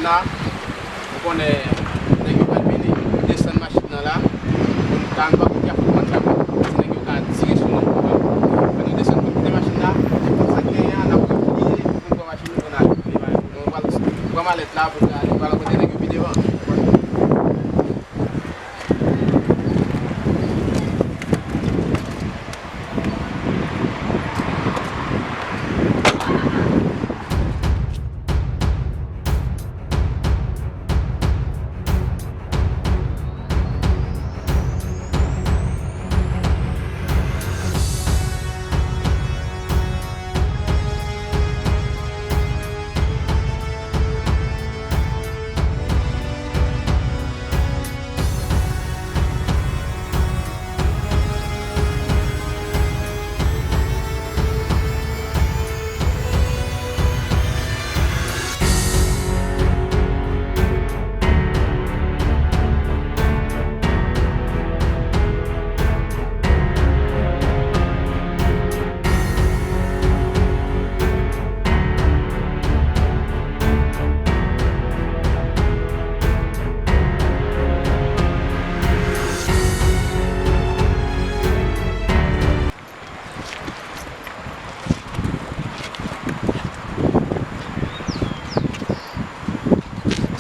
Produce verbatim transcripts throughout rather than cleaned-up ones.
La, ou konnen, nèg yo pral vini, desann machin nan la. Pou nou ta, nou pa konn ki ap pran la, pou ti nèg yo ka tire sou nou. Fè nou desann pou kite machin la. Sa k genyen an, n ap repliye, pou nou pran machin nou, pou n ale. Nou pral pran malèt la, pou nou ale, pral rankontre nèg yo pi devan.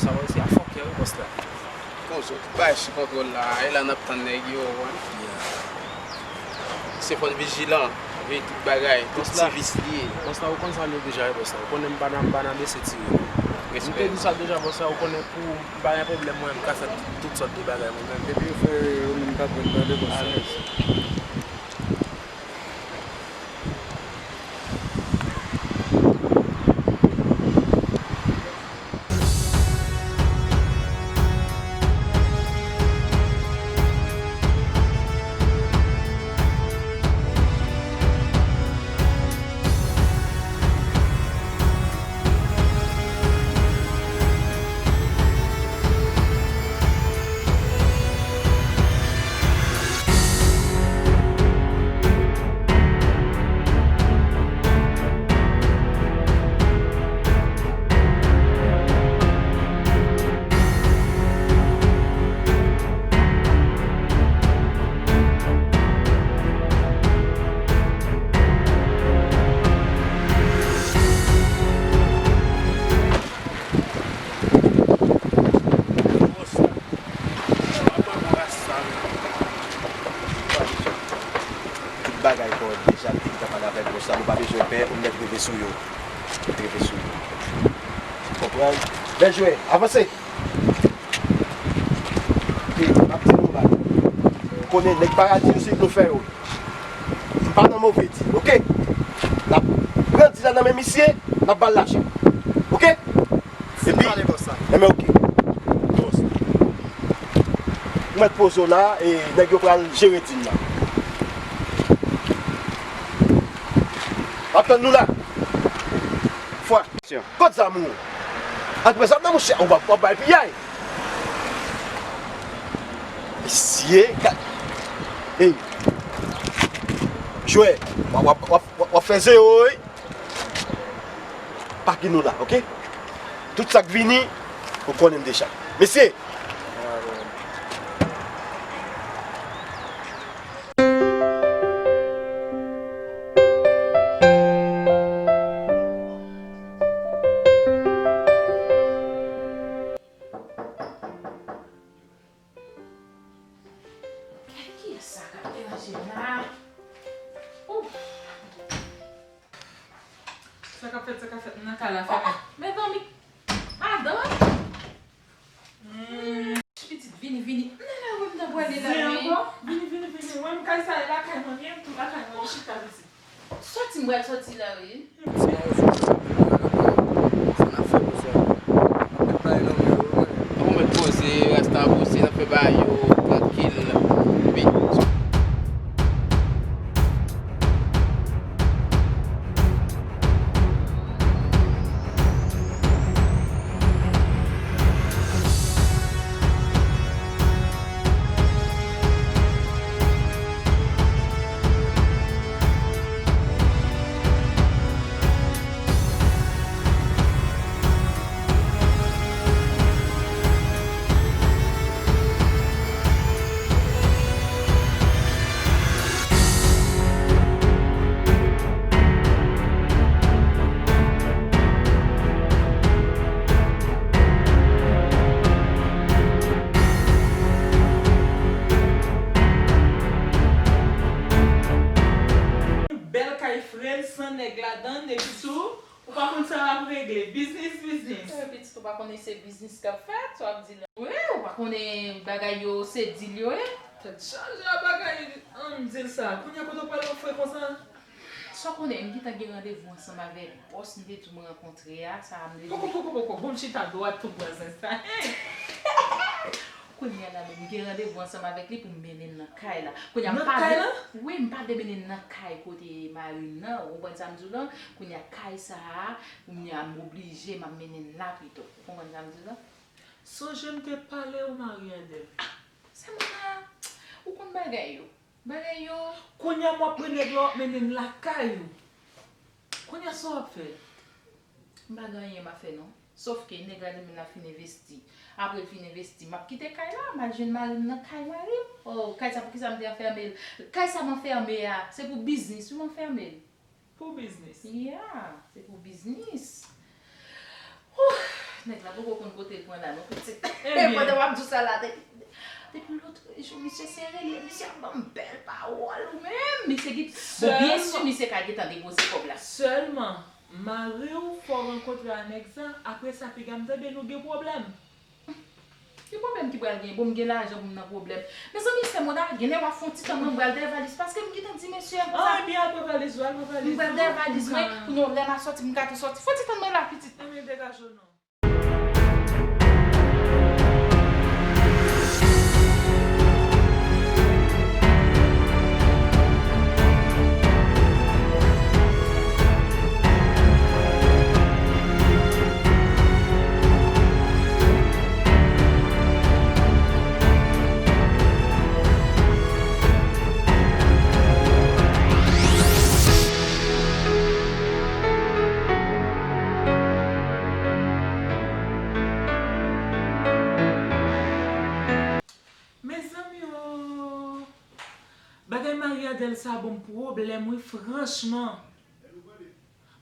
Sa wè se a fòkè wi bòs la. Konsa, tout bagay sou kontwòl la, e la n ap tann nèg yo, w konprann? Yeah. Se fò n vijilan, veye tout bagay, tout ti vis li ye. Bòs la, ou konn sa m ye deja wi bòs la, ou konnen m pa nan, m pa nan bese tire non. Respè. M te di sa deja bòs la, ou konnen pou m pa gen pwoblèm mwen, m ka fè tout, tout sòt de bagay mwen menm. Epi yo fè yo menm pa pran tande bòs la. Alèz. Tout bagay kòrèk deja, m te gentan pale avèk bòs la, nou pa bezwen pè, ou mèt rive sou yo. Mèt rive sou yo. Konprann? Bèl jwè, avanse! Epi, m ap di nou yon bagay. Ou konnen, nèg paradi yo, se nou fè yo. M pa nan move di, oke? N ap pran di la nan men misye, n ap ba l lajan. Oke? Epi, enben, oke. Ou mèt poze w la, e nèg yo pral jere di n nan. Ap tann nou la. Fwa. Kot zam ou? Antre zam nan, monchè, w ap, w ap bay piyay. Mesye, ka-, ey. Jwè, w ap, w ap, w ap, w ap fè zewo, wi. Pake nou la, oke? Tout sa k vini, ou konnen m deja. Mesye! Gad kiyès sa k ap deranje m la. Ouf! Sa k ap fèt, sa k ap fèt, m nan kay la, fèmen. Mezanmi, madanm! Hmm. Pitit, vini, vini. M nan lari, m nan prale la, wi. Vini, vini, vini. Wè m kay sa, e lakay mwen, m tou lakay mwen, m chita pitit. Soti m pral soti la, wi. Sa n ap fè, mesye? N ap met bagay nan men yo, wi. Ou mèt poze, rasta poze, n ap fè bagay yo trankil. Wi. Sou, ou pa konn sa w ap regle. Biznis, biznis. Eh, pitit, ou pa konnen se biznis k ap fèt, w ap di la. Wi, ou pa konnen bagay yo se dil yo ye. Tèt chaje a bagay, ann dil sa. Kounye a kote w pral ofri konsa? Sa w konnen, m gentan gen randevou ansanm avèk bòs m te di w m rankontre a, sa a m te di. Poko, poko, poko, bon, m chita dwat pou m pran sens sa. Kounye a la menm, m gen randevou ansanm avèk li pou m mennen l nan kay la. Kounye a m pa vle. Nan kay la? Wi, m pa vle mennen l nan kay kote mari m nan, ou konprann sa m di w lan? Kounye a kay sa a, kounye a m oblije, m ap mennen l la pito. Ou konprann sa m di w lan? Sonje m te pale w, Marie Adèle. Ah, sèlman la, ou konn bagay yo. Bagay yo. Kounye a m ap pran nèg la, w ap mennen l lakay ou. Kounye a sa w ap fè? M pa gen anyen m ap fè non. Sòf ke nèg la li menm l ap fin envesti. Apre l fin envesti, m ap kite kay la, m al jwenn mari m nan kay mari m. Oh, kay sa poukisa m te anfèmen l? Kay sa m anfèmen a, se pou biznis wi m anfèmen l. Pou biznis? Yeah, se pou biznis. Ouh, nèg la poko konn kote l pran la non pitit. E pandan w ap di w sa la, depi, depi lòt jou, misye se rele, misye ap ban m bèl pawòl ou menm. Misye gen, bon, byen si misye ka gentan depoze kòb la. Sèlman, mari w fè w rankontre a nèg sa, apre sa piga m tande nou gen pwoblèm. Ki pwoblèm ki pral gen? Bon, m gen lajan pou m nan pwoblèm. Mezanmi, sè Mona, genlè w ap fè yon ti tann mwen, m pral dèyè valiz, paske m gentan di mesye a konsa. Ah, ebyen, al pran valiz ou, al pran valiz ou. M pral dèyè valiz mwen, pou nou, lè m a sòti, m ka tou sòti. Fè yon ti tann mwen la, pitit. Ebyen, degaje w non. Mezanmi o, bagay Marie Adèle sa a ban m pwoblèm wi, franchman.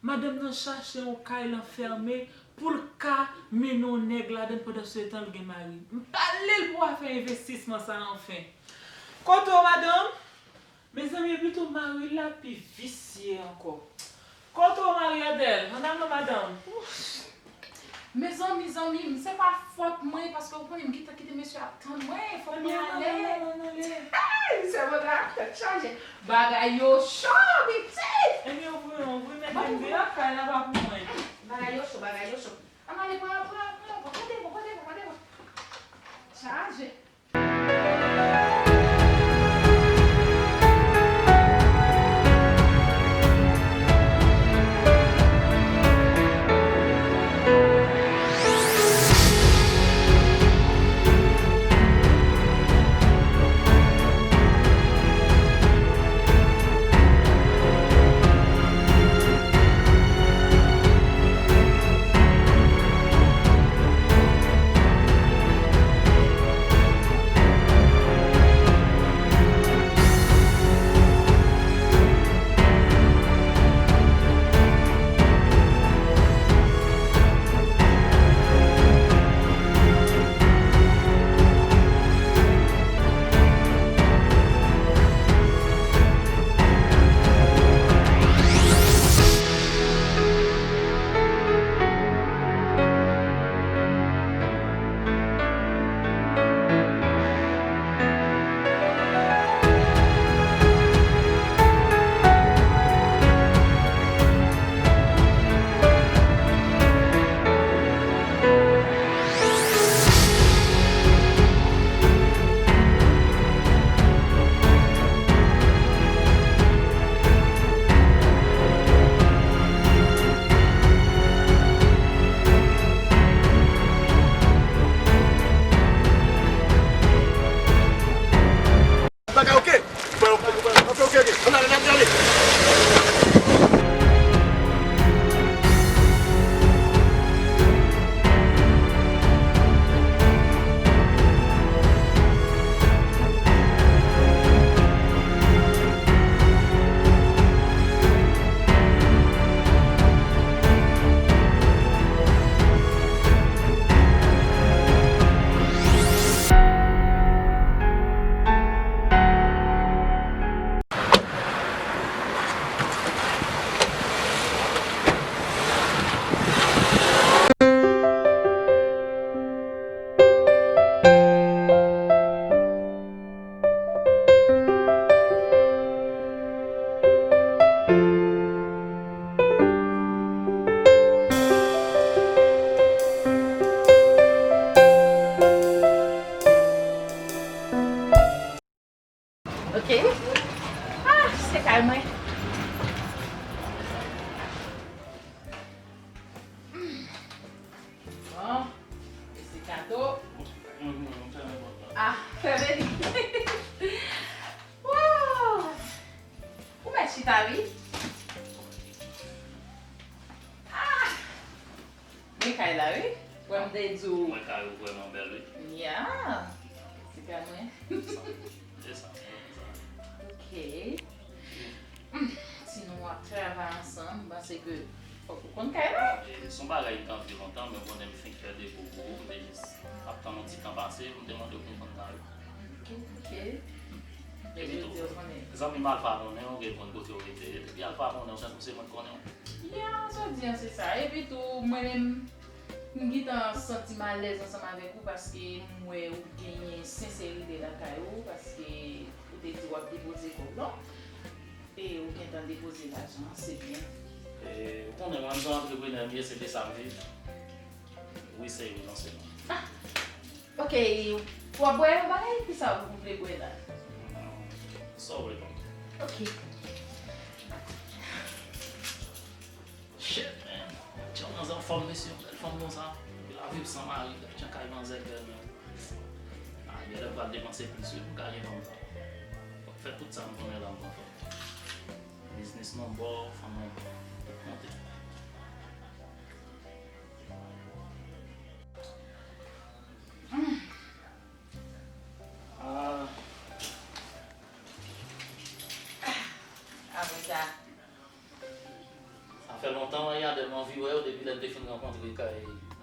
Madanm nan chache yon kay l anfème pou l ka mennen yon nèg ladan l pandan se tan l gen mari. M pale l pou afè envestisman sa a anfen. Kote w madanm? Mezanmi, e pito mari l la pi visye ankò. Kote w Marie Adèle? Ann al non madanm. Mezanmi, zanmi m, se pa fòt mwen, paske ou konnen m gentan kite mesye ap tann mwen, fòk mwen ale. Ebyen, ann ale, ann ale, ann ale. Hey, se bon la, tèt chaje. Bagay yo cho, pitit! Ebyen, ouvri, ouvri, mete m deyò, kay la pa pou mwen. Bagay yo cho, bagay yo cho. Ann ale, pran, pran, pran, pran, pran devon, pran devon, pran devon. Chaje. Kay la, wi. Wè m te di w. Mwen kay ou vrèman bèl, wi. Ya. Se kay mwen. Se sa. Ok. Hmm, si nou ap travay ansanm, m panse ke fòk ou konn kay la. E, se yon bagay m te anvi lontan, men konnen m fenk fè depo pou ou, m te jis ap tann yon ti tan pase, m te mande w pou m konn kay ou. Ok, ok. Epi tou, zanmi m Alpha konnen w, gen konn kote w rete. Depi Alpha konnen w, tankou se mwen k konnen w. Ya, jodi a se sa. Epi tou, mwen menm, m gentan santi m alèz ansanm avèk ou paske m wè ou genyen senserite lakay ou, paske ou te di w ap depoze kòb lan. E ou gentan depoze lajan an, se byen. E, ou konnen mwen, m se yon antreprenè m ye, se de sa m viv. Wi, se wi, non, se non. Ah! Ok, w ap bwè yon bagay? Kisa w vle bwè la? Hmm, sa w vle ban m? Ok. Shit, man. Tchè, manzè anfòm, mesye, yon bèl fanm konsa. Epi lavi m san mari, gad jan kay manzè bèl, man. Ah, genlè m pral depanse plis, wi, pou m ka gen fanm sa. Fòk fè tout sa m konnen la, m pran fanm. Biznis nan bò, fanm nan bò. Tout monte. Ah. Apre sa. Sa fè lontan, wi, Adèl, m anvi wè w depi lè n te fin rankontre kay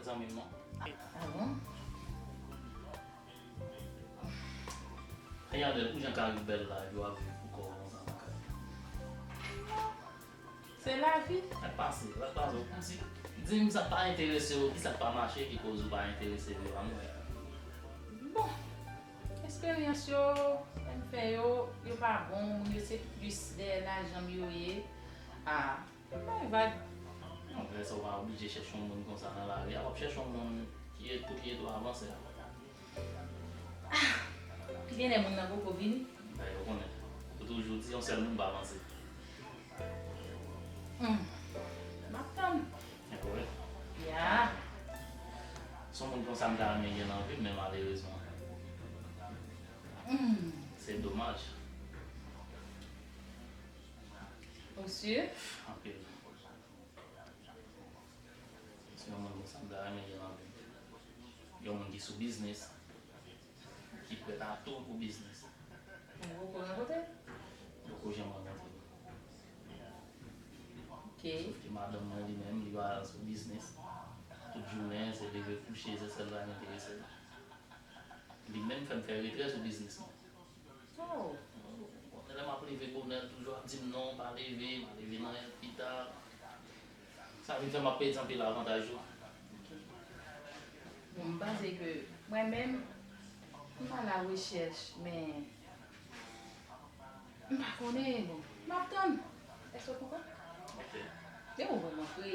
zanmi m nan. Ah bon? Ey, Adèl, pou jan kay ou bèl la, epi w ap viv pou kò w konsa nan kay. Se lavi. Sa k pase? Sa k pase? Ou kòmsi, di m sa k pa enterese w, kisa k pa mache ki koz ou pa enterese viv a mwen? Bon, eksperyans yo, sa m fè yo, yo pa bon, moun yo se plis dèyè lajan m yo ye. Ah, bay vag. Non, lè sa w pa oblije chèche yon moun konsa nan lari a, w ap chèche yon moun ki ede, pou ki ede w avanse. Ah, genlè moun nan poko vini. Bay yo konnen. Ou toujou di yon sèl moun pa avanse. Hmm. M ap tann. E vre? Ya. Se yon moun konsa m ta renmen gen nan vi m, men malerezman. Hmm. Se domaj. Ou si? Anpil. Se yon moun konsa m ta renmen gen nan vi m. Yon moun ki sou biznis, ki prèt a tou pou biznis. Ou poko rankontre? Poko janm rankontre. Ok. Sof ke madanm mwen li menm, li pa sou biznis. Tout jounen, se leve kouche, se sèl sa k enterese l. Li menm fè m fè retrè sou biznis mwen. Oh. Bon, lè m ap leve bonè, l toujou ap di m non, pa leve, m a leve nan èl pita. Sa vin fè m ap pèdi anpil avantaj yo. Ok. Bon, m panse ke mwen menm, m al a rechèch, men m pa konnen, bon, m ap tann. Èske w konprann? Ok. Men ou vrèman fre.